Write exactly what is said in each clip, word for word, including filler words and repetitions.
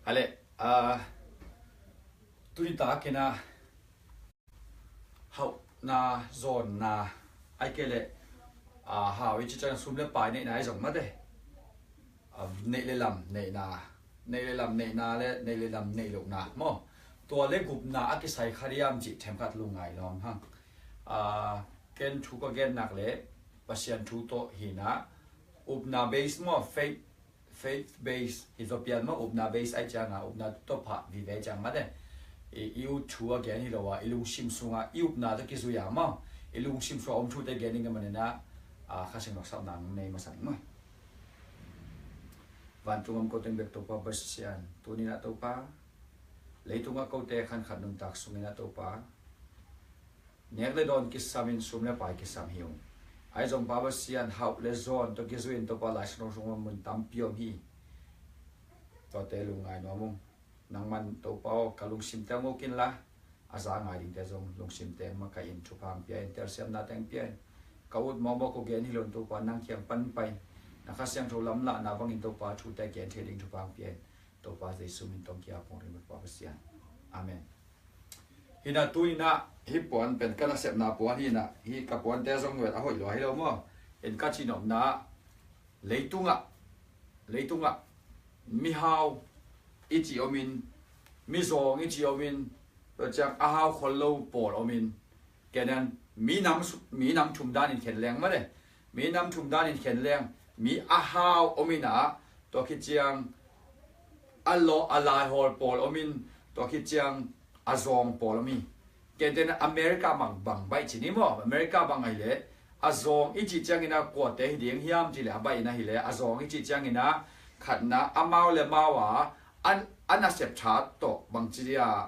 A le, ah, tuni takin ah hauhna, zawnna, ai ke le, ah, hau i ci ciang sum le pai neihna i zong mate. Ah, neih le lam neihna, neih le lam neihna le neih le lam neih lohna maw. Tua le gupna a kisai kha diam cih themkhat lungngai lawm hang. Ah, ken thu ka gen nak le Pasian thu tawh hi na, upna base maw, faith, faith base hi zaw pian maw, upna base ai cianga, upna tawh phah vive ciang mate. I, i ut thu a gen hi lo a, i lungsim sunga i upna tawh kizui a maw, i lungsim sunga om thute gen ding ka manina, ah, Kha Siangtho sapna nei masa ning maw. Vantung om ko teng bek Topa Pasian, tuni na Topa, leitunga kote khan khat nuntak sungin a Topa, nek le dawn kisamin sum le pai kisam hi ung. Ai zong Pa Pasian, hauh le zawn tawh kizuin Topa Lai Siangtho sungah mun tampi om hi. Tuate lungngai nuam ung. Nangman Topa aw, ka lungsim teng ukin la, a za ngai dingte zong lungsim teng makaih in, thupha pia in, telsiamna teng pia in. Ka ut mawkmawk ko gen hi lo in Topa, nang kiang pan pai in. Na Kha Siangtho lamlahna bangin Topa thute gen thei ding thupha pia in. Topa Jesu min tawh kiang pong ring Pa Pasian. Amen. Hi na, tuni na hih puan pen ka nasepna puan hi na, hih ka puante zong vet a hoih lua hi lo maw. En ka cihnopna, leitungah, leitungah mihau i cih omin, mizawng i cih omin, tua ciang a hau khol lo pawl omin, kenen minam, minam thum danin khen leng mate. Minam thum danin khen leng, mi a hau omin ah, tua khit ciang a law, a laihawl pawl omin, tua khit ciang a zawng pawl omi. Kenten America bang, bang baih ci ni maw, America bang ahileh a zawng i cih ciangin a kuate hi ding hiam cihleh a baihna hileh, a zawng i cih ciangin a khatna amau le mau a, an, a nasep tha tawh bang ci a,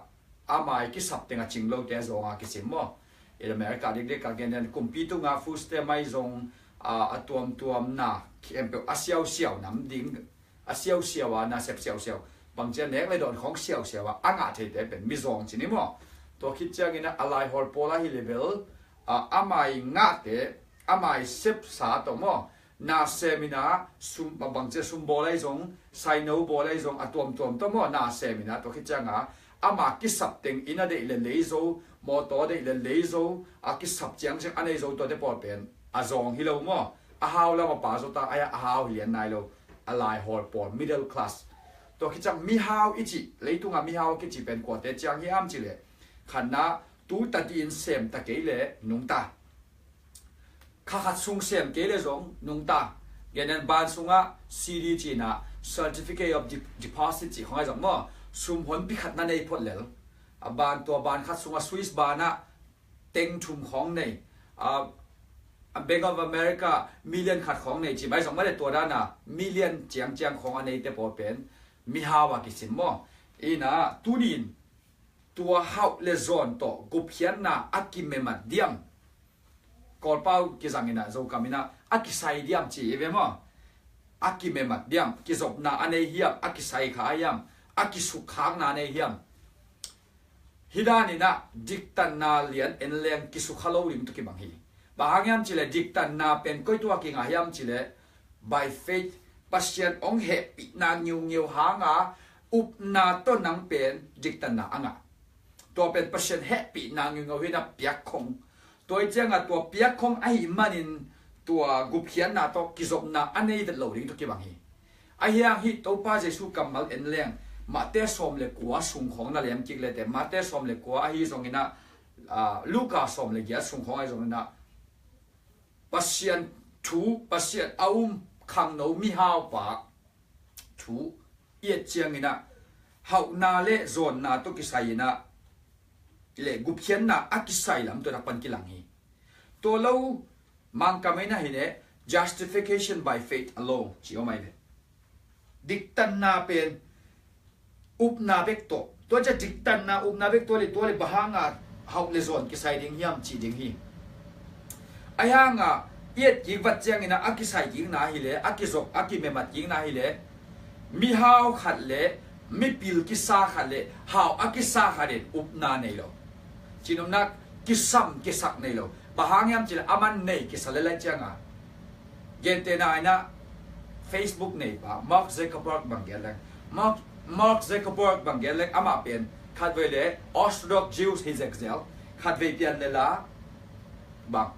a mai kisap teng a cing lote a zawnga kisim maw. I America dikdik a gen den kumpi tunga food stamp ahi zong, a, a tuamtuamna khempeuh a siausiau nam ding, a siausiau a, nasep siausiau, bangcia nek le dawn khawng siausiau a, a ngah theite pen mizawng ci ni maw. Tua khit ciangin a, a laihawl pawl ahi level, a, a mai ngahte, a mai sepsa tawh maw, na semin a, sum, bangcia sum bawl ahi zong, saino bawl ahi zong, a tuamtuam tawh maw, na semin a, tua khit cianga, ama kisap teng inn a deih le lei zo, mawtaw deih le lei zo, a kisap ciangciang a nei zo tuate pawl pen a zawng hi lo maw, a hau lam a pa zo ta, a hau hi lian nai lo, a laihawl pawl, middle class. Tua khit ciang mihau i cih, leitunga mihau a kicih pen kuate ciang hiam cihleh, khatna, tu tati in sem ta kei le nungta. Kha khat sung sem kei le zong nungta. Genen ban sungah C D cihna, Certificate of De-, Deposit cih khawng ahi zong maw, sum honpi khat na nei phot lel. A ban, tua ban khat sungah Swiss banah teng thum khawng nei. A, a Bank of America million khat khawng nei cih mai zong mah le, tua dana million ciangciang khawng a neite pawl pen mihau a kisim maw. Ina tunin tua hauh le zawn tawh gupkhiatna a kimemat diam. Kawlpau kizang inah, Zokam inah a kisai diam ci i ve maw? A kimemat diam, kizopna a nei hiam, a kisai kha hiam, a kisukkhakna a nei hiam? Hi dan inah diktanna lian en leng kisukha lo ding tawh kibang hi. Bang hang hiam cileh diktanna pen koi tawh a kingah hiam cileh by faith, Pasian hong hehpihna ngiungeu hanga upna tawh nang pen diktanna a ngah. Tua pen Pasian hehpihna ngiungeu hi na piakkhong. Tua i cianga tua piakkhong ahi manin tua gupkhiatna tawh kizopna a nei vet lo ding tawh kibang hi. Ahi hang hih Topa Jesu kammal en leng Mate sawm le kua sungkhawng na lem kik lete, Mate sawm le kua ahi zong inah, ah, Luka sawm le giat sungkhawng ahi zong inah, Pasian thu, Pasian a um khangno mihaupa thu i et ciang inah, hauhna le zawnna tawh kisai inah, le gupkhiatna a kisai lam tua dak pan kilang hi. Tua lo Mangkam inah hi ne, justification by faith alone ci om ai ve. Diktanna pen upna bek tawh. Tua cia diktanna upna bek tawh le, tua le bang hanga hauh le zawn kisai ding hiam cih ding hi. Ahi hanga i et kik vat ciang inah a kisai kikna hileh, a kizop, a kimemat kikna hileh, mihau khat le mipil kisa khat le hau a kisa khat in upna nei lo. Cihnopna kisam kisak nei lo. Bang hang hiam cileh aman nei kisa le lai cianga. Gentehna inah Facebook neipa Mark Zuckerberg bang gen leng, Mark, Mark Zuckerberg bang gen leng amah pen khatvei le Orthodox Jews hi zekzel, khatvei pian le la bang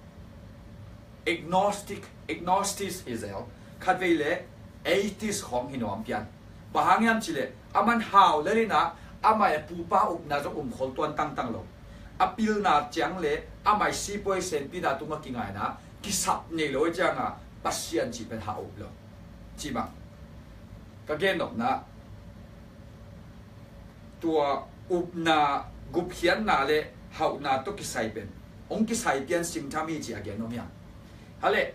agnostic, agnostic hi zel, khatvei le atheist khawng hi nuam pian. Bang hang hiam cileh aman hau le lina amah e pupa upna zong umkhol tuan tangtang lo. A pilna ciang le amah e sipuai senpina tunga kingaina kisap nei lo cianga Pasian cih pen hau up lo. Ci bang ka gen nopna tua upna gupkhiatna le hauhna tawh kisai pen hong kisai pian singtham hi ci a gen om hiam? Hale,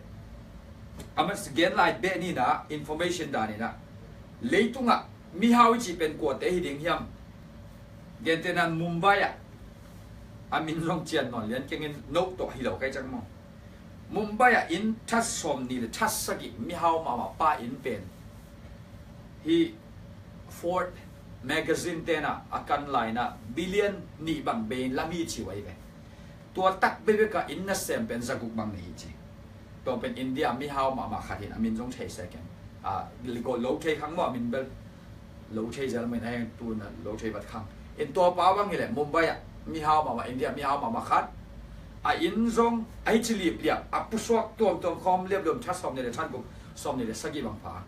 a man gen lai beh nina information danina leitungah mihau i cih pen kuate hi ding hiam? Gentenan Mumbai ah a min zong cian nawn lian kengin no tawh hi lo kai cang maw? Mumbai ah inn that sawm nih le that sagih mihau mahmah pa inn pen hi Forbes magazine tenah a kan laina billion nih bang bei in lam hi ci uh ahi ve. Tua tak bekbek a inn nasem pen zaguk bang nei hi ci. Tua pen India mihau mahmah khat hin a min zong thei seken. Lo thei khang maw a min bel lo thei zel mai na heng tuna lo thei vat khang. In tua pa bang hileh Mumbai ah mihau mahmah India mihau mahmah khat. A inn zong a hi ci lipliak a pusuak tuamtuam khawm liapliam that sawm nih le that guk sawm nih le sagih bang pha.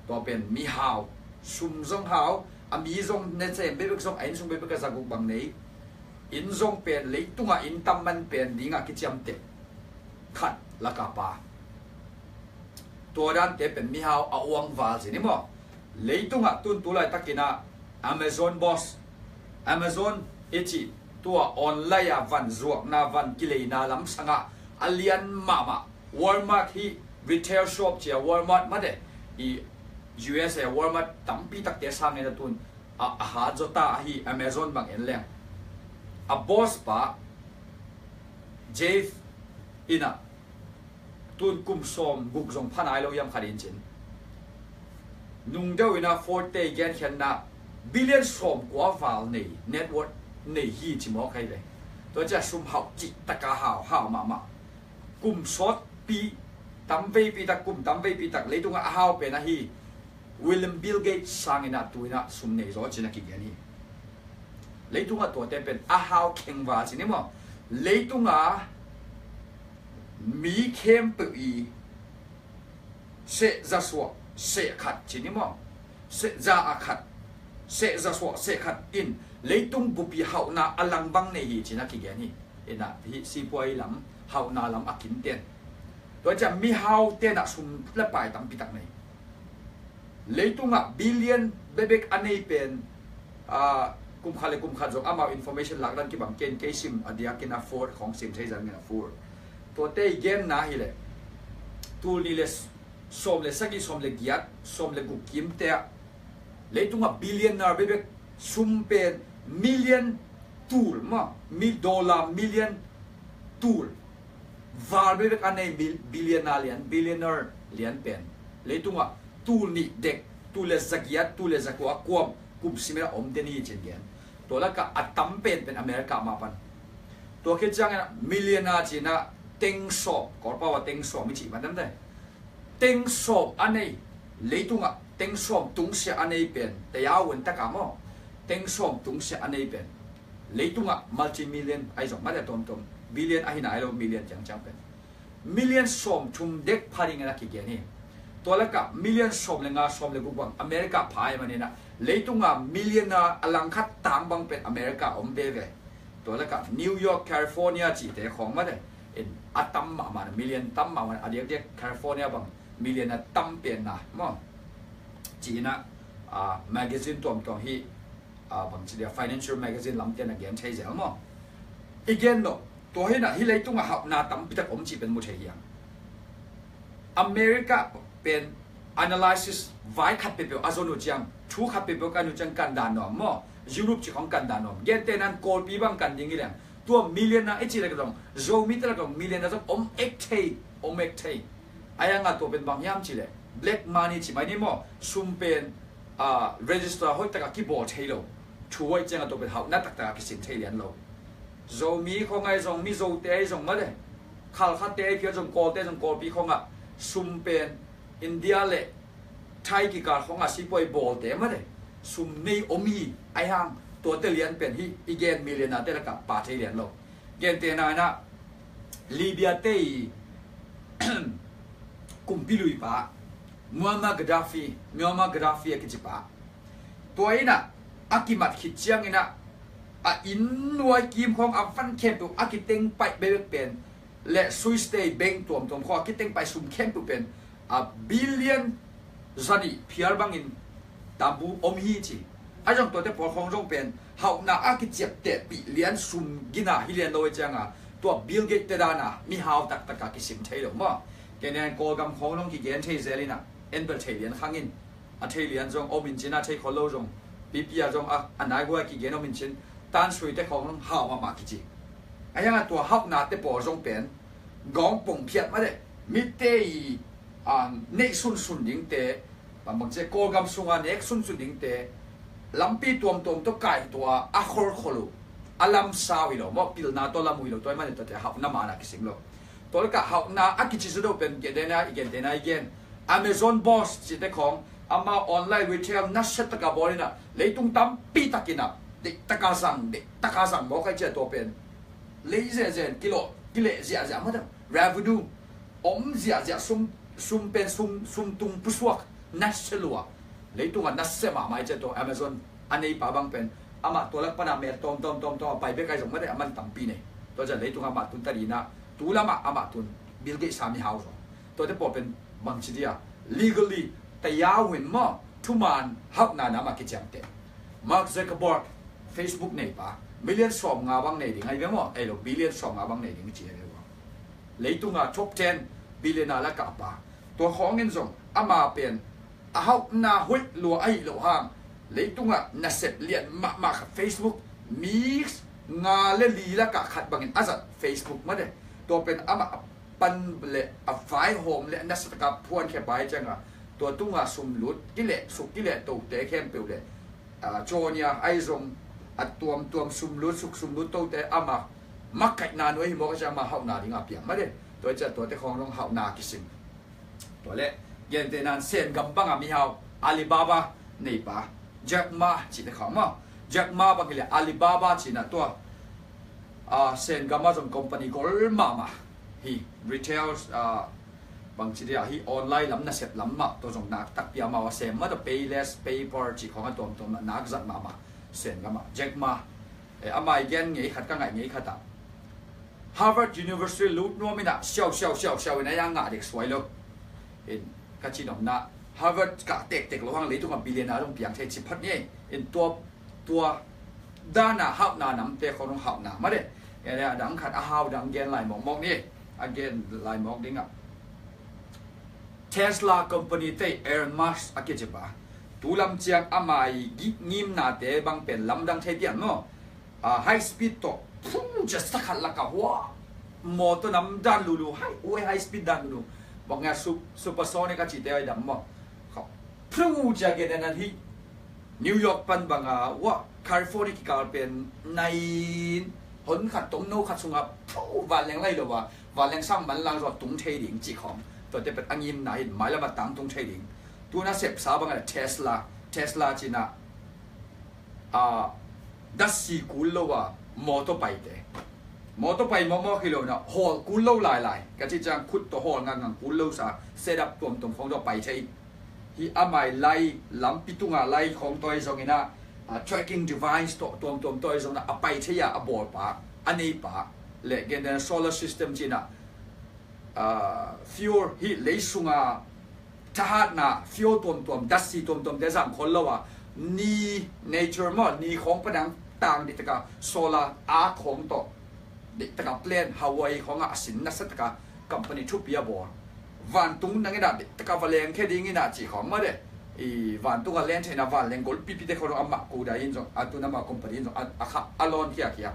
Tua pen mihau sum zong hau a mi zong ne cem bekbek zong a inn sung bekbek a zaguk bang nei. Inn zong pen leitungah inn tam man pen dingah kiciamteh khat laka pa. Tua dante pen mihau a uangval zin i maw? Leitungah tun tu laitakinah Amazon boss, Amazon i cih tua online ah van zuakna van kileina lamsangah a lian mahmah Walmart hi retail shop cia Walmart mate i U S A Walmart tampi takte sangin a tun a hat zawta ahi Amazon bang en leng a boss pa Jeff inah tun kum sawm guk zong pha nai lo hiam khat in cin nungdeuh inah Forbes te i genkhiatna billion sawm kua val nei network nei hi ci mawk hai ve. Tua cia sum hauh cih taka hau hau mahmah kum sawtpi tamveipi tak kum tamveipi tak leitungah a hau pen ahi William Bill Gates sangin ah tuinah sum nei zaw cin a kigen hi. Leitungah tuate pen a hau khengval cin i maw? Leitungah mi khempeuh i seh zasuah seh khat cin i maw? Seh za a khat seh zasuah seh khat in leitung bupi hauhna a langbang nei hi cin a kigen hi. Inah hih sipuai lam hauhna lam a kinten tua ciah mihau tenah sum le pai tampitak nei. Leitungah billion bekbek a nei pen kum khat le kum khat zong amau information lakdan kibang ken kei sim a diakin a Forbes khawng sim thei zangin a Forbes tuate i genna hileh tul nih le sawm le sagih sawm le giat sawm le guk kimte ah leitungah billionaire bekbek sum pen million tul ma mi dollar million tul val bekbek a nei billionaire lian billionaire lian pen leitungah tul nih dek tul le zagiat tul le zakua kuam kum simena om den hi cin gen. Tua laka a tam penpen America ma pan tua khit ciangin millionaire cina teng sawm Kawlpau a teng sawm i cih man dante teng sawm a nei leitungah teng sawm tungsia a nei pen tayau un taka maw teng sawm tungsia a nei pen leitungah multi million ahi zong mate tomtom billion ahi nai lo million ciangciang pen million sawm thum dek pha dingin a kigen hi. Tua laka million sawm le nga sawm le guk bang America pha ahi manina leitunga millionaire a langkhat tang bang pen America om veve. Tua laka New York California cihte khawng mate in a tam mahmah million tam mahmah a diakdiak California bang million a tam penna maw? Cina magazine tuamtuam hi bangci dia financial magazine lamte na gen thei zel maw? I gen lo tua hina hi leitunga hauhna tampitak om cih pen mu thei hiam? America pen analysis vai khat pepeu a zon uh ciang thu khat pepeu kan uh ciang kan dan nuam maw? Europe ci khawng kan dan nuam gente nan Kawlpi bang kan ding i leng tua millionaire i ci lek zong Zomi te lek zong millionaire zong om ek thei om ek thei. A yanga tua pen bang hiam cileh black money ci mai ni maw sum pen register hoih taka kibawl thei lo. Thu hoih cianga tua pen hauhna taktak a kisin thei lian lo. Zomi khawng ai zong mi Zote ai zong male khalkhate ai phial zong Kawlte zong Kawlpi khawngah sum pen India le Thai kikal khawngah sipuai bawlte male sum nei om hi. Ahi hang tuate lian pen hih i gen millionaire te lakah pa thei lian lo. Gentehna in ah Libya te i kumpi lui pa, Muammar Gaddafi, Muammar Gaddafi a kici pa, tua in ah a kimat khit ciangin ah a inn nuai kim khawng a van khempeuh a kiteng paih bekbek pen, le Swiss te i bank tuamtuam khawng a kiteng paih sum khempeuh pen a billion zanih phial bangin tabu om hi ci. A zong tuate pawl khawng zong pen hauhna a kiciaptehpih lian sum gina hi lian lo i cianga, tua Bill Gates te dana mihau taktak a kisim thei lo maw? Kenen Kawlgam khawng zong kigen thei zel in ah en bel thei lian khang in, a thei lian zong om in cin, a thei khol lo zong pipi a zong a, a nai hua kigen om in cin, tan sui te khawng zong hau mahmah kici. A hianga tua hauhna te pawl zong pen gawng pong phiat mah deh, mitte i, a, neih sunsun dingte, bangbang cia Kawlgam sunga nek sunsun dingte lampi tuamtuam tawh kai tua a kholkhol uh, a lamsau hi lo maw, pilna tawh lam uh hi lo, tua i mani tate hauhna mana kisim lo. Tua lakah hauhna a kici zaw deuh pen gentehna i gentehna i gen Amazon boss cite khawng, ama online retail nasia taka bawl in ah leitung tampi takin ah deihtaka zang, deihtaka zang mawk a i cia tua pen lei zehzen kilawh, kileh ziahziah mah deuh, revenue om ziahziah, sum, sum pen sum, sum tung pusuak nasia lua, leitungah nasia mahmah i cia tua Amazon a neipa bang pen amah tua lak pana mel tawm tawm tawm tawm a pai bek a i zong mah deh, a man tampi nei. Tua ciah leitungah amah tun tadinah tu lamah amah tun Bill Gates a mihau zaw. Tuate pawl pen bangci dia legally tayau in maw, thuman hauhna namah kiciamteh. Mark Zuckerberg, Facebook neipa, million sawm nga bang nei ding ahi ve maw, ei lo, billion sawm nga bang nei ding ci ahi ve maw. Leitunga top ten billionaire lakah pa. Tua khawngin zong ama pen a hauhna hoih lua ahi loh hang leitungah nasep lian mahmah khat Facebook, mi nga le li lakah khat bangin a zat Facebook mah deh. Tua pen amah a pan le a vaihawm le a nasa taka phuankhia pai cianga tua tunga sumlut kileh suk kileh tote khempeuh le, a, cawnia ahi zong a tuamtuam sumlut suk sumlut tote ama makaihna nuai hi mawk a ciang ama hauhna dinga piang mah deh. Tua i ciah tuate khawng zong hauhna kisim. Tua leh gentehna in Sengam banga mihau Alibaba neipa Jack Ma cihte khawng maw. Jack Ma bang hileh Alibaba cihna tua, a, Sengam a zong company gol mahmah hi. Retail, a, bangci dia hi, online lam nasep lam mah tua zong nak takpi a amau a sem mah tua Payless, PayPal cih khawng a tuamtuam nak zat mahmah Sengam a. Jack Ma, e, ama i gen ngei khat ka ngaih ngei khat ah Harvard University lut nuam in ah siau siau siau siau in a yang ngah dek suai lo. In ka ci nopna Harvard kah tektek lo hang leitungah billionaire dong piang thei ci phat ni. In tua, tua dana hauhna namte khawng hong hauhna mah deh. E, a dang khat a hau dang gen lai mawkmawk ni. A gen lai mawk dingah Tesla company te Elon Musk a kici pa, tu lam ciang ama i ngimnate bang pen lamdang thei pian maw. A, high speed tawh phu cia sakhat laka hua mawtaw nam dan lulu, high, high speed dan lulu, bang a su-, supersonic a cite ai dam maw. Phu cia gen nan hi New York pan banga hua California kikal pen nai in hon khat tomno khat sunga phu vanleng lai lo a, vanleng sang manlang zaw tung thei ding cih khawng. Tuate pen a ngimna in mailam a tang tung thei ding. Tuna sepsa banga Tesla, Tesla cina, a, datsi kul lo a mawtaw paite. Mawtaw pai mawkmawk hi lo na, hawl kul lo lailai. Ka cih ciang khut tawh hawl ngangngang kul lo sa, setup tuamtuam khawng tawh pai thei. Hi amai lai, lampi tunga lai khawng tawh hi zongin a, a, tracking device tawh tuamtuam tawh hi zongin a, a pai thei a, a bawlpa, a neipa, le gentehna solar system cina, a, fuel hi lei sunga thahatna, fuel tuamtuam, datsi tuamtuamte zang khol lo a, ni nature maw, ni khawng padang tang dihtaka solar a khawng tawh dihtaka plan Hawaii khawngah a sin nasataka company thupi a bawl. Vantung nangin a dihtaka va lengkhia dingin a cih khawng mah deh. I vantung a len theihna vanleng golpipite khawng amah kudai in zong, a tun amah company in zong a, a kha a lawn khiakhia.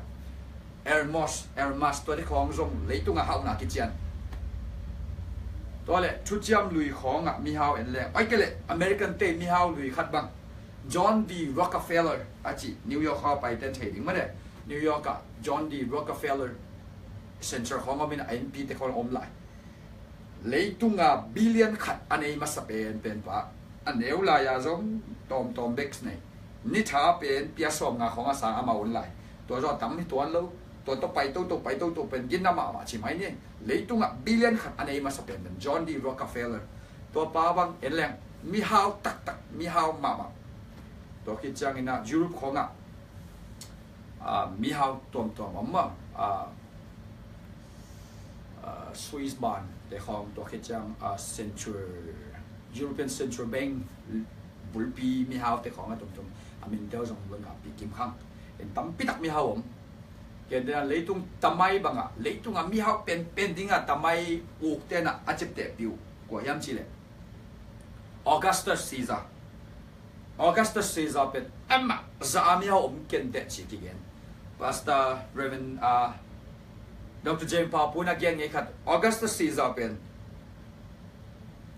Elon Musk, Elon Musk tuate khawng zong leitunga hauhna kician. Tua le thuciam lui khawngah mihau en le, oi ke le American te mihau lui khat bang, John D Rockefeller a cih, New York a paiten thei ding mah deh. New York ah John D Rockefeller Center khawng om in a innpite khawng om lai. Leitunga billion khat a nei masa penpen pa, a neu lai-a zong tawmtawm bek nei. Ni tha pen pia sawm nga khawng a sang amah un lai. Tua zawh tam hi tuan lo. Tua tawh pai toto, pai toto pen ginna mahmah ci mai ni. Leitungah billion khat a nei masa pen pen John D Rockefeller. Tua pa bang en leng mihau taktak, mihau mahmah. Tua khit ciangin ah Europe khawngah, ah, mihau tuamtuam om maw. Ah, ah, Swiss bank te khawng, tua khit ciang, ah, Central, European Central Bank bulpi mihau te khawng a tumtum a min teu zong lo ngahpi kim khang. En tampi tak mihau om. Ken te leitung tamai bangah, leitungah mihau penpen dingah tamai uk tenah a ciptehpih uh kua hiam cih leh Augustus Caesar. Augustus Caesar pen amah za a mihau om kenteh ci kigen. Pastor Reverend, ah, Doctor James Papu in a gen ngei khat, Augustus Caesar pen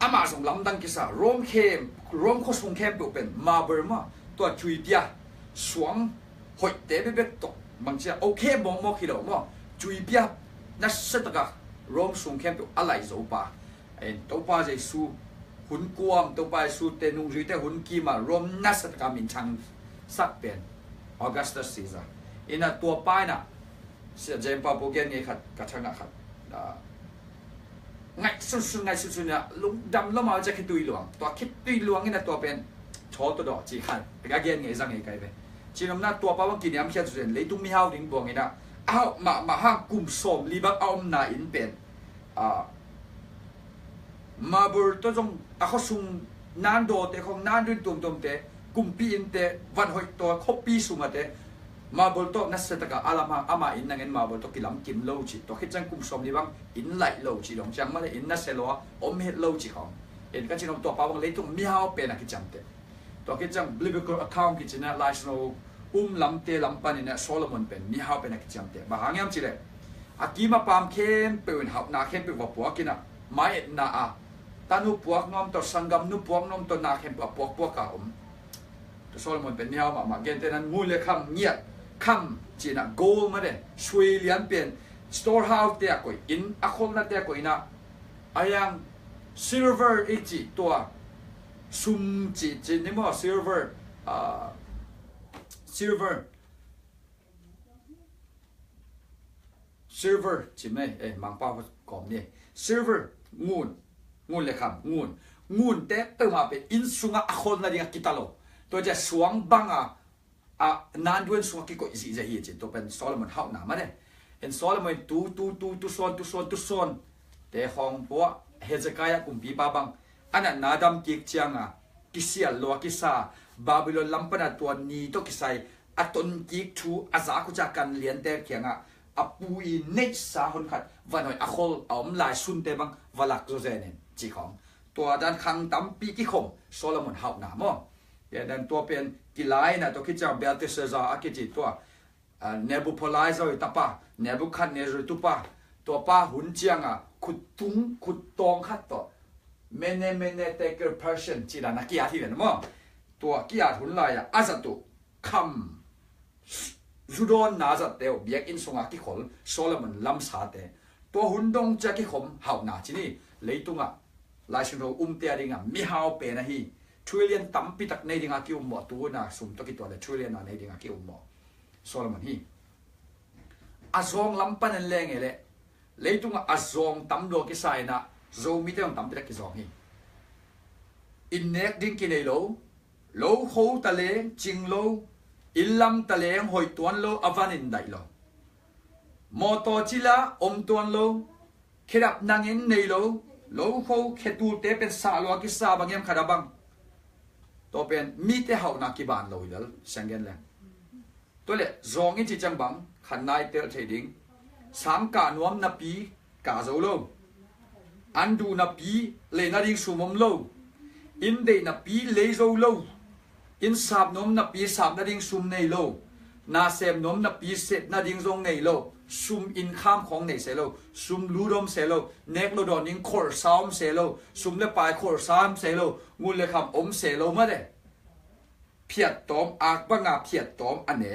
amah zong lamdang kisa, Rome khem, Rome khuasung khempeuh pen marble mah, tua cuipia, suang hoihte bekbek tawh, bangcia okay mawkmawk hi lo maw, cuipia nasia taka Rome sung khempeuh a lai zo pa. En, Topa Jesu hun kuam, Topa Jesu te nungzuite hun kima Rome nasia taka minthang sak pen Augustus Caesar. Ina tua pa ina Sia James Papu gen ngei khat ka thangah khat, ah, ngaih sunsun, ngaih sunsun ina lungdam lo mau cia khitui luang. Tua khitui luang ina tua pen thawl to dawh ci khat ka gen ngei za ngei kai ve. Cinopna tua pa bang kiniam khian sunsun leitung mihau ding buang ina, a hauh mahmah hang kum sawm li bang a omna in pen, ah, marble tawh zong a khuasung nandawte khawng, nandun tuamtuamte, kumpi innte, van hoih tawh khuapi sungate, marble tawh nasia taka a lam hang ama inn nangen marble tawh kilam kim lo ci. Tua khit ciang kum sawm li bang inn laih lo ci dong ciang mah le inn nasia lo a om het lo ci khawng. En ka cinom tua pa bang leitung mihau pen a kiciamteh. Tua khit ciang biblical account kicina Lai Siangtho um lamte lam panin ah Solomon pen mihau pen a kiciamteh. Bang hang hiam cih leh a kim a paam khempeuh in hauhna khempeuh va puak in ah, mai-etna a tanu puak nuam tawh, sanggamnu puak nuam tawh, na khempeuh a puakpuak a om. Tua Solomon pen mihau mahmah. Gentehna ngun le kham, ngiat kham cih in ah gold mah de, sui lianpen storehouse te a koih, inn a kholnate a koih in ah, a yang silver i cih tua, sum cih cih ni maw, silver, ah, silver, silver cih mei, eh, Mangpau kawm ni. Silver, ngun, ngun le kham, ngun. Ngunte peuhmah pen inn sungah a kholna dingah kita lo. Tua ciah suang bangah a nandun sungah kikoih zihziah hi ci. Tua pen Solomon hauhna mah de. En Solomon tu, tu, tu, tusawn, tusawn, tusawn te khawng pua, Hezekiah kumpipa bang a natna dam kik cianga kisial lua kisa, Babylon lam pana tua ni tawh kisai a ton kik thu a zak uh ciah kan liante kiangah a pu i neihsa honkhat van hoih a khol a om lai sunte bang va lak zawzen in ci khawng. Tua dan khang tampi kikhom Solomon hauhna maw. Tua dan tua pen kilai na tua khit ciang Belteshazzar a kici tua, ah, Nebuchadnezzar i tapa, Nebuchadnezzar i tupa, tua pa hun cianga khut tung, khut tawng khat tawh Mene, Mene, Tekel, Parsin ci dan a ki-at hi ven maw. Tua ki-at hun lai-a a zat uh kham, zu dawnna zatte uh biakinn sunga kikhol Solomon lamsate. Tua hun dong cia kikhom hauhna ci ni. Leitungah Lai Siangtho umte a dinga mihau pen ahi. Trillion tampi tak nei dinga ki-ummawh, tu-in a sum tawh kituah le trillion a nei dinga ki-ummawh Solomon hi. A zawng lam panin leng e le, leitungah a zawng tam lua kisa in ah Zomite zong tampi tak kizawng hi. Inn nek ding kinei lo, lo kho ta leng cing lo, inn lam ta leng hoih tuan lo, a van in daih lo. Mawtaw cila om tuan lo, khedap nangin nei lo, lo kho khetulte pen sah lua kisa bang hiam khat a bang. Tua pen mite hauhna kiban lo hi lel, sianggen leng. Tua le zawng i ci ciang bang khat nai tel thei ding. Sang kah nuam napi kah zo lo. An duh napi lei nading sum om lo. Inn deih napi lei zo lo. Inn sap nuam napi sap nading sum nei lo. Na sem nuam napi sep nading zong nei lo. Sum inn kham khawng nei se lo. Sum lut om se lo. Nek lo dawn ding kholsa om se lo. Sum le pai kholsa om se lo. Ngun le kham om se lo mah de. Phiat tawm, ak banga phiat tawm a ne,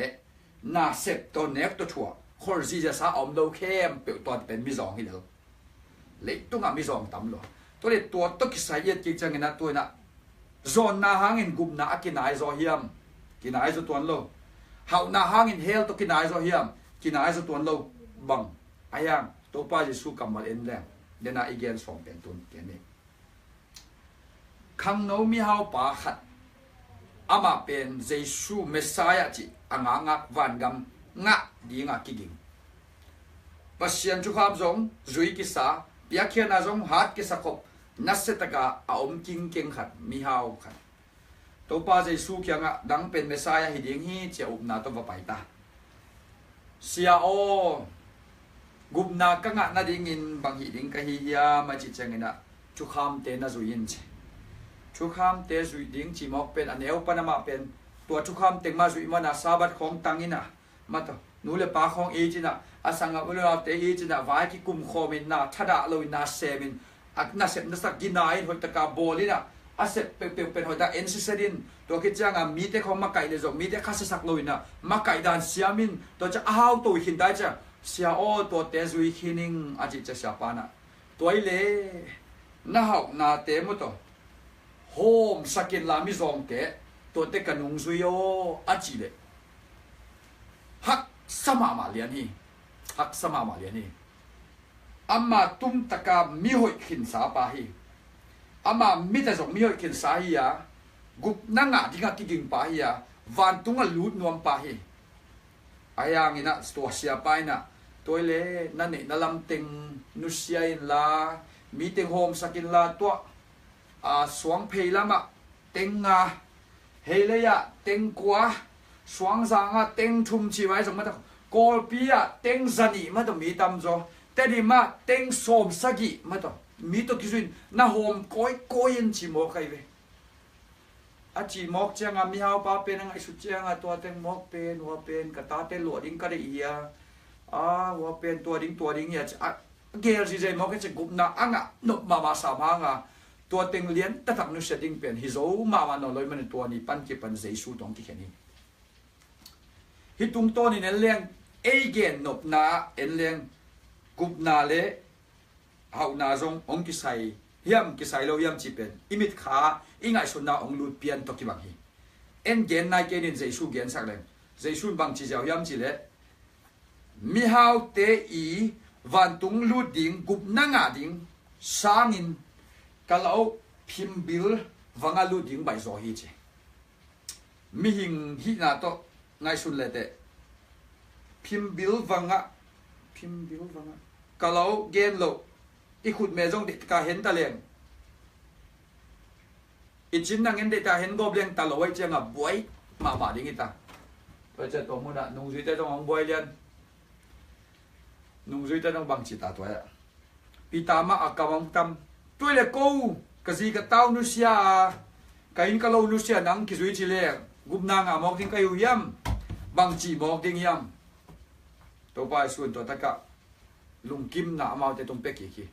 na sep tawh nek tawh thuah, khol zihziahsa a om lo khempeuh tua pen mizawng hi lel. Leitungah mizawng tam lua. Tua le tua tawh kisai i et kik ciangin ah tua in ah zawnna hangin gupna a kinai zaw hiam? Kinai zaw tuan lo. Hauhna hangin hell tawh kinai zaw hiam? Kinai zaw tuan lo. Bang a hiam? Topa Jesu kammal en leng, dena i gen sawm pen tun ken ni. Khangno mihaupa khat, amah pen Jesu Messiah cih a ngakngak vangam ngah dinga kiging. Pasian thukham zong zui kisa, piakkhiatna zong hat kisa khop, nasiataka a om kingkeng khat, mihau khat. Topa Jesu kiangah, "Nang pen Messiah hi ding hi," ci-a upna tawh va pai ta. "Sia aw, gupna ka ngah nadingin bang hih ding ka hi hiam?" a cih cianginah thukhamte na zui in ci. Thukhamte zuih ding cimawk pen a neu pan amah pen tua thukham teng mah zuih mana Sabbath khawng tang inah, mataw, nu le pa khawng i cinah, a sangah u le naute i cinah, vai kikum khawmin na thadah loin na semin, a nasep nasak gina in hoihtaka bawl inah, a sep peuhpeuh pen hoihtaka en siset in, tua khit cianga mite khawng makaih le zong mite khasiasak loinah makaih dan siamin, tua ciah a hauto khin tai ciah, "Sia aw, tuate zui khin ing," a cih ciah siapa nah, "Tua ile na hauhnate mataw hawmsak inla mizawngte tuate ka nungzui aw," a cih leh haksa mahmah lian hi. Haksa mahmah lian hi. Ama tumtaka mihoih khinsa pa hi. Ama mite zong mihoih khinsa hi-a, gupna ngah dinga kigingpa hi-a, vantungah lut nuampa hi. Ahi hanginah tua siapa inah, "Tua ile na neihna lamteng nusia inla, miteng hawmsak inla, tua a suangphei lamah teng nga, heileiah teng kua, suangzangah teng thum cih vai zong mataw, Kawlpi-ah teng zanih mataw mi tamzaw, Tedimah teng sawmsagih mataw mi tawh kizuin na hawm kawikawi in," cimawk ahi ve. A cimawk cianga mihaupa pen a ngaihsut cianga, "Tua teng mawk pen, hua pen ka tate luah ding ka deih hi a, a hua pen tua ding tua ding hi a," ci a gel zizai mawk hi ci. Gupna a ngah nop mahmah sam hanga tua teng lian taktak nusia ding pen hi zo mahmah nawn lo i manin tua ni pan kipan Jesu tawh kikhen hi. Hih tungtawnin en leng, ei gen nopna en leng, gupna le hauhna zong hong kisai hiam, kisai lo hiam cih pen i mitkha i ngaihsutna hong lut pian tawh kibang hi. En gen nai kei nin, Jesu gensak leng, Jesu in bangci ziau hiam cih leh, "Mihaute i vantung lut ding, gupna ngah ding sangin ka lo phimbil vanga lut ding baihzaw hi," ci. Mihing hihna tawh ngaihsun leteh, phimbil vangah, phimbil vangah ka lo gen loh, i khutme zong deihtak a hen ta leng, i cin nang en deihtak a hen gawp leng ta lo ahih cianga buai mahmah ding hi ta. Tua ciah tua munah nungzuite zong hong buai lian. Nungzuite zong bangci ta tua ah, Peter mah a kam hong tam. "Tua ile ko, ka zi ka tau nusia a, ka inn ka lo nusia nang kizui ci leng gupna ngah mawk ding ka hi uh hiam? Bangci mawk ding hiam?" Topa Jesu in tua takah lungkimna amaute tung pia kik hi.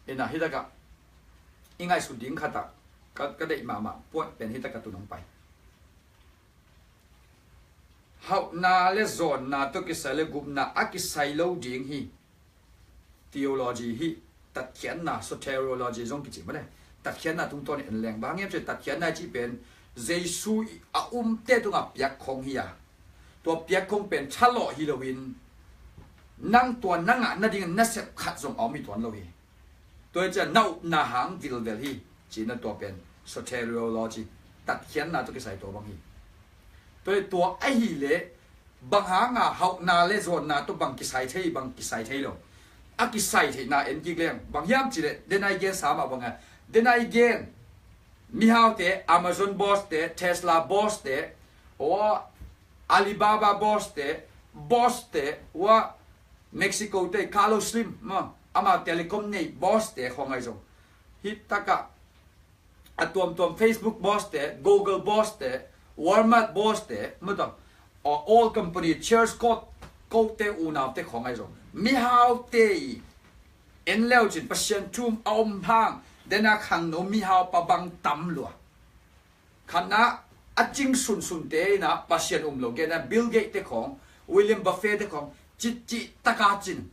Inah hih takah i ngaihsut ding khatah ka, ka deih mahmah puan pen hih takah tun hong pai. Hauhna le zawnna tawh kisai le gupna a kisai lo ding hi. Theology hi, tatkhiatna, soteriology zong kici mane. Tatkhiatna tungtawn en leng, bang hiam cih tatkhiatna cih pen Jesu a umte tungah piak khong hi a, tua piak khong pen thalawh hi loin, nang tua nangah nading nasep khat zong a om hi tuan lo hi. Tua hi ciah na upna hang vilvel hi. Cihna tua pen soteriology, tatkhiatna tawh kisai tua bang hi. Tua hi tua ahileh bang hanga hauhna le zawnna tawh bang kisai thei, bang kisai thei lo? A kisai theihna en kik leng bang hiam cih leh, dena i gen sa mah bangah, dena i gen mihaute, Amazon boss te, Tesla boss te, aw, Alibaba boss te, boss te, ua, Mexico te Carlos Slim, ma, ama telecom nei boss te khawng ahi zong, hih takah a tuamtuam Facebook boss te, Google boss te, Walmart boss te, ma tawh, aw, oil company, Cheers, Coke, Coke te unaute khawng ahi zong, mihaute i en leucin Pasian thu a om hang, dena khangno mihaupa bang tam lua. Khatna, a cing sunsunte inah Pasian um lo, gena Bill Gates te khawng, William Buffett te khawng, citcih taka cin.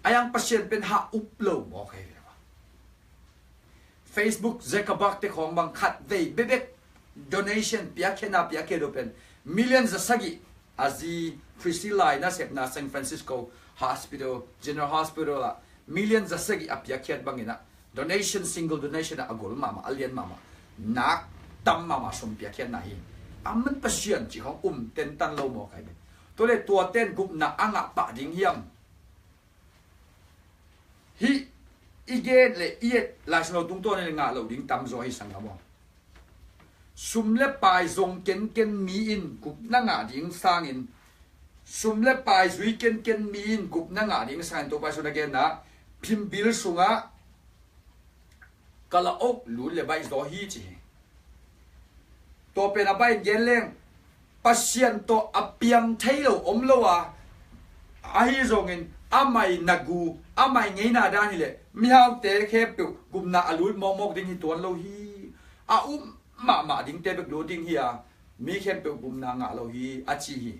A yang Pasian pen ha up lo mawk ahi ve. Facebook Zuckerberg te khawng bang khatvei bekbek Donation piakkhiatna piakkhiat uh pen million za sagih a zi Christy Lai nasepna San Francisco Hospital, General Hospital ah million za sagih a piakkhiat bangin ah donation, single donation ah a gol mahmah, a lian mahmah, nak tam mahmah sum piakkhiatna hi. A man Pasian cih khong um tentan lo maw kai ve. Tua le tua ten gupna a ngah pah ding hiam? Hih i gen le i et Lai Siangtho tungtawn in ngah loh ding tam zaw hi sanggam aw. Sum le pai zong kenken mi in gupna ngah ding sangin, sum le pai zui kenken mi in gupna ngah ding sangin Topa Jesu na genna phimbil sungah ka la ok lut le baih zaw hi ci hi. Tua pen a baih in gen leng Pasian tawh a piang thei lo om lo a, ahi zongin amah i na gu, amah i ngeina dan hileh mihaute khempeuh gupna a lut mawkmawk ding hi tuan lo hi. A um mahmah dingte bek lut ding hi a, mi khempeuh gupna ngah lo hi a ci hi.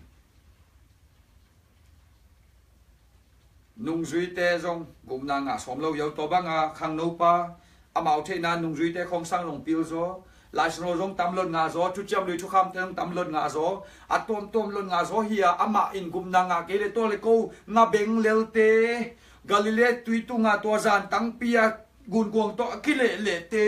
Nungzuite zong gupna ngah sawm lo yo, tua banga khangnopa amau theihna nungzuite khawngsang zong pil zaw, Lai Siangtho zong tam lot ngah zaw, thuciam lui thukhamte zong tam lot ngah zaw, a tuamtuam lot ngah zaw hi a, amah in gupna ngah kei le tua le ko nga beng lelte, Galilee tui tunga tua zan tangpi a gunkuang tawh a kilehlehte,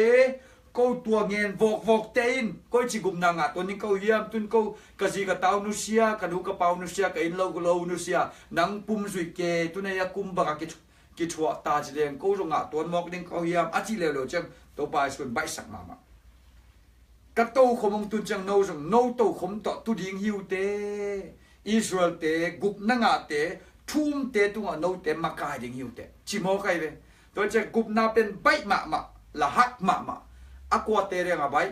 ko tua ngen vawkvawkte in koici gupna ngah tuan ding ko hiam? Tun ko ka zi ka tau nusia, ka nu ka pau nusia, ka inn lo lo nusia, nang pum zuih ke, tun ei a kum bangah kithu-, kithuah ta ci leng ko zong ngah tuan mawk ding ko hiam a cih leuleu ciang Topa Jesu in baihsak mahmah. Ka tokhom hong tun ciang no zong no tokhom tawh tu ding hi uh teh. Israelte gupna ngahte, thu umte tungah note makai ding hi uh teh, ci mawk ahi ve. Tua ciang gupna pen baih mahmah, la hak mahmah. A kuate deng a baih?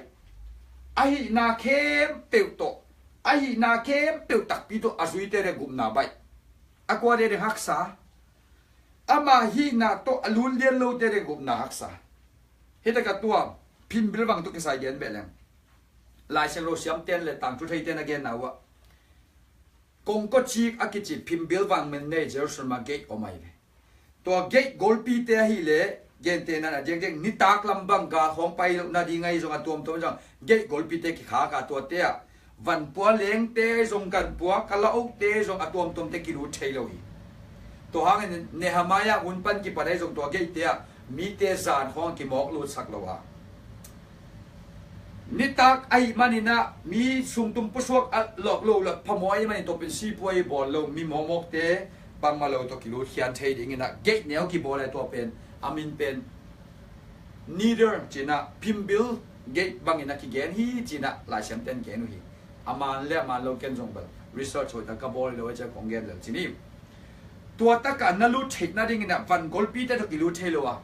A hihna khempeuh tawh, a hihna khempeuh takpi tawh a zuite deng gupna baih. A kuate deng haksa? Ama hihna tawh a lunlian lote deng gupna haksa. Hita ka tuam, phimbil vang tawh kisai gen beh leng. Lai Siangtho siamten le tangthu theiten a genna uh ah, kongkocik a kici phimbil vang men nei Jerusalem ah gate om ahi ve. Tua gate golpite ahileh, gentehna in a diakdiak nitak lam bang gal khawng pai loh nading ahi zong a tuamtuam zong gate golpite kikhak a, tuate ah vanpua lengte ahi zong, ganpua kalaote ahi zong a tuamtuamte kilut thei lo hi. Tua hangin Nehemiah hun pan kipan ahi zong tua gate ah mite zan khawng a kimawk lutsak lo a, nitak ahih manin ah mi sumtum pusuak a lawk lo, lawk phamawh ahih manin tua pen sipuai bawl lo, mi mawkmawkte bangmah lo tawh kilut khian thei dingin ah gate neu kibawl a, tua pen a min pen Nether ci-in ah, phimbil gate bangin a kigen hi ci-in ah Lai Siamten gen uh hi. A man le a man lo ken zong bel research hoihtak ka bawl lo a, ciah kong gen lel ci ni. Tua takah na lut theih nadingin ah van golpite tawh kilut thei lo a,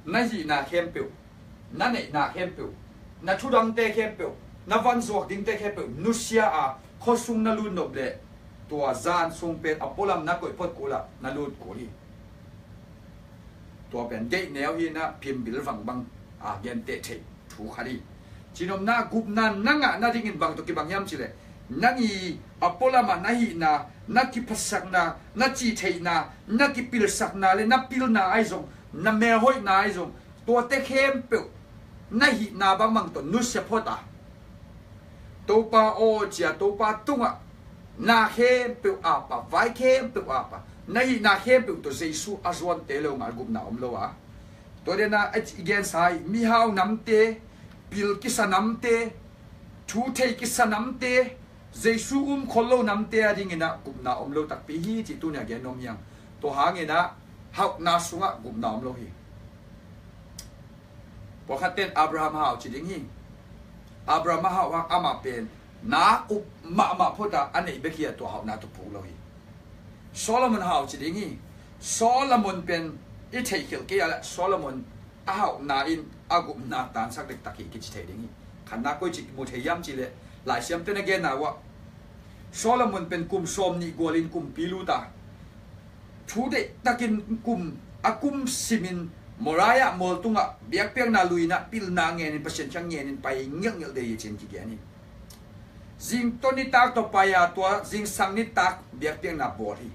na hihna khempeuh, na neihna khempeuh, na thudangte khempeuh, na van zuak dingte khempeuh nusia a, khuasung na lut nop leh tua zan sung pen a pualam na koih phot kul ah na lut kul hi. Tua pen gate neu hi-in ah phimbil vang bang a genteh theih thu khat hi. Cinopna, gupna na ngah nadingin bang tawh kibang hiam cih leh, nang i a pualam ah na hihna, na kiphatsakna, na cihtheihna, na kipilsakna le na pilna ahi zong, na melhoihna ahi zong, tuate khempeuh na hihna bangbang tawh nusia phot a, Topa aw ci-a Topa tungah na khempeuh ap a, vai khempeuh ap a, na hihna khempeuh tawh Jesu a zuante lo ngal gupna om lo a. Tua dena a i gensa hi, mihau namte, pil kisa namte, thu thei kisa namte, Jesu um khol lo namte adingin ah gupna om lo takpi hi cih tuni-a gen nuam hi hang. Tua hangin ah hauhna sungah gupna om lo hi. Pawlkhatte in Abraham hau ci ding hi. Abraham a hau hang amah pen na up mahmah phot a, a neih bek hi a, tua hauhna tawh puk lo hi. Solomon hau ci ding hi. Solomon pen i theihkhelh kei a leh Solomon a hauhna in a gupna tansak dektak hi kici thei ding hi. Khatna koici mu thei hiam cih leh Lai Siamte na genna uh ah Solomon pen kum sawmnih gualin kumpi lut a, thu deihtakin kum, a kum simin Moriah mual tungah biakpiakna lui-in ah pilna ngenin, Pasian kiang ngenin pai ngelhngelh dei hi ci-in kigen hi. Zingtawn nitak tawh pai a, tua zingsang nitak biakpiakna bawl hi.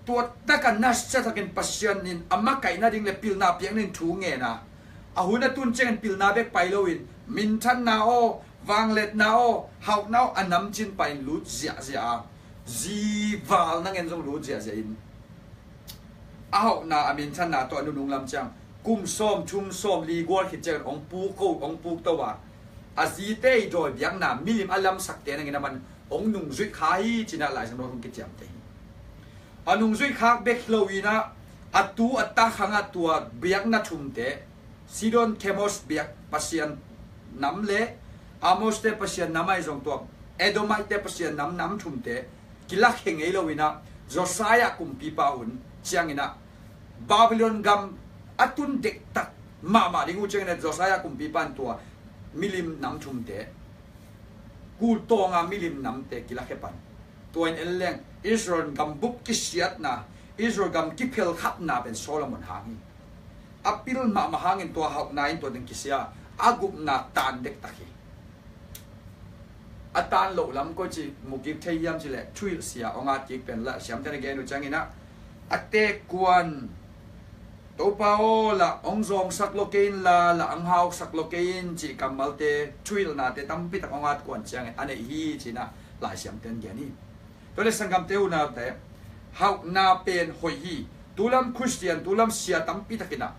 Tua takah nasia takin Pasian in a makaih nading le pilna piak nading thu ngen a, a hun a tun ciangin pilna bek pai loin minthanna aw, Vangliatna aw, hauhna aw, a namcin panin lut ziahziah a, zi val nang en zong lut ziahziah in, a hauhna a minthanna tawh a nunung lam ciang kum sawm, thum sawm li gual khit ciangin hong puk ko, hong puk to a, a zite i dawi biakna milim a lamsakte nangin a man hong nungzuih kha hi ci-in ah Lai Siangtho hong kiciamteh hi. A nungzuih khak bek hi lo-in ah, a tu a ta khang ah tua biakna thumte, Sidon Kemos biak pasian nam le Amoste pasian nam ahi zong tua Edomite pasian nam, nam thumte kilakhia ngei lo-in ah, Josiah kumpipa hun ciangin ah Babylon gam a tun dektak mahmah ding uh ciangin ah Josiah kumpipa in tua milim nam thumte, kultawnga milim namte kilakhia pan. Tua in en leng Israel gambup kisiatna, Israel gam kiphelkhatna pen Solomon hang hi. A pil mahmah hangin tua hauhna in tua ding kisia, a gupna tan dektak hi. A tan loh lam koici mu kik thei hiam cih leh, thuhilh sia hong at kik pen Lai Siangtho in a gen uh ciangin ah, a teek kuan, Topa aw, lah hong zawngsak lo kei in la, lah hong hausak lo kei in cih kammalte, thuhilhnate tampi tak hong at kuan ciangin a neih hi ci-in ah Lai Siangtho in gen hi. Tua leh sanggamte, unaute, hauhna pen hoih hi. Tulam Khristian, tulam sia tampi takin ah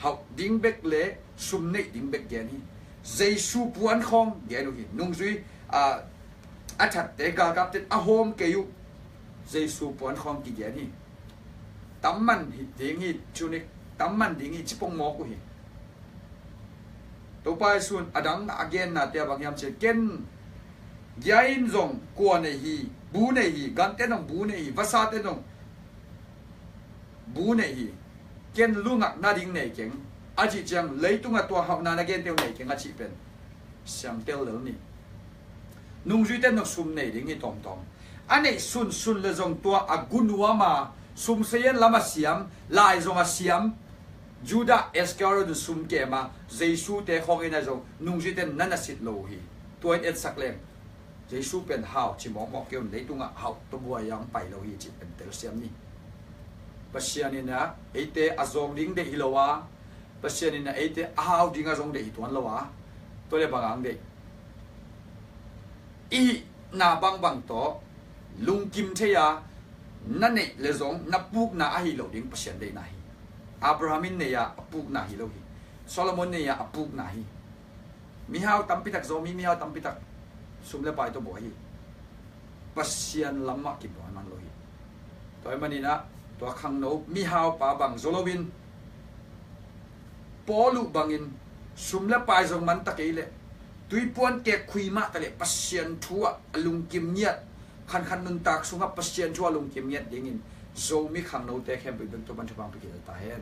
hauh ding bek le sum neih ding bek gen hi. Jesu puan khawng gen uh hi. Nungzui a, a thatte, galkapte in a hawm kei uh. Jesu puan khawng kigen hi. Tam man hi ding hi, tunic tam man ding hi, ci pong mawk uh hi. Topa Jesu in a dang a gennate ah bang hiam cih leh, ken gia in zong kua nei hi, bu nei hi, gante in zong bu nei hi, vasate in zong bu nei hi. Ken lungak nading nei keng, a cih ciang, leitungah tua hauhna na gente uh nei keng a cih pen siangtel lel ni. Nungzuite in zong sum nei ding hi tawmtawm. A neih sunsun leh zong tua a gu nuam a, sum sazian lam a siam, lai zong a siam Judah Iskariot in sum kem a, Jesu-te khawng in ah zong nungzuite in na nasit lo uh hi. Tua in etsak leng, Jesu pen hau ci mawkmawk kei un, leitungah hauh tawh buai a hong pai lo hi cih pen telsiam ni. Pasian in ah eite a zawng ding deih hi lo a, Pasian in ah eite a hau ding a zong deih hi tuan lo a, tua leh bang hang deih? I hihna bangbang tawh lungkim thei a, na neih leh zong na pukna ahi lo ding Pasian deihna hi. Abraham in nei a, a pukna hi lo hi. Solomon nei a, a pukna hi. Mihau tampi tak, Zomi mihau tampi tak sum le pai tawh buai hi. Pasian lam mah kibuai man lo hi. Tua ahih manin ah tua khangno mihaupa bang zaw loin, Paul uh bangin sum le pai zong man ta kei leh, tuipuan kek khui mah ta leh Pasian thu ah a lungkim ngiat, khankhat nuntak sungah Pasian thu ah a lungkim ngiat dingin Zomi khangnote khempeuh bek tawh pan thupha hong pia kik ta hen.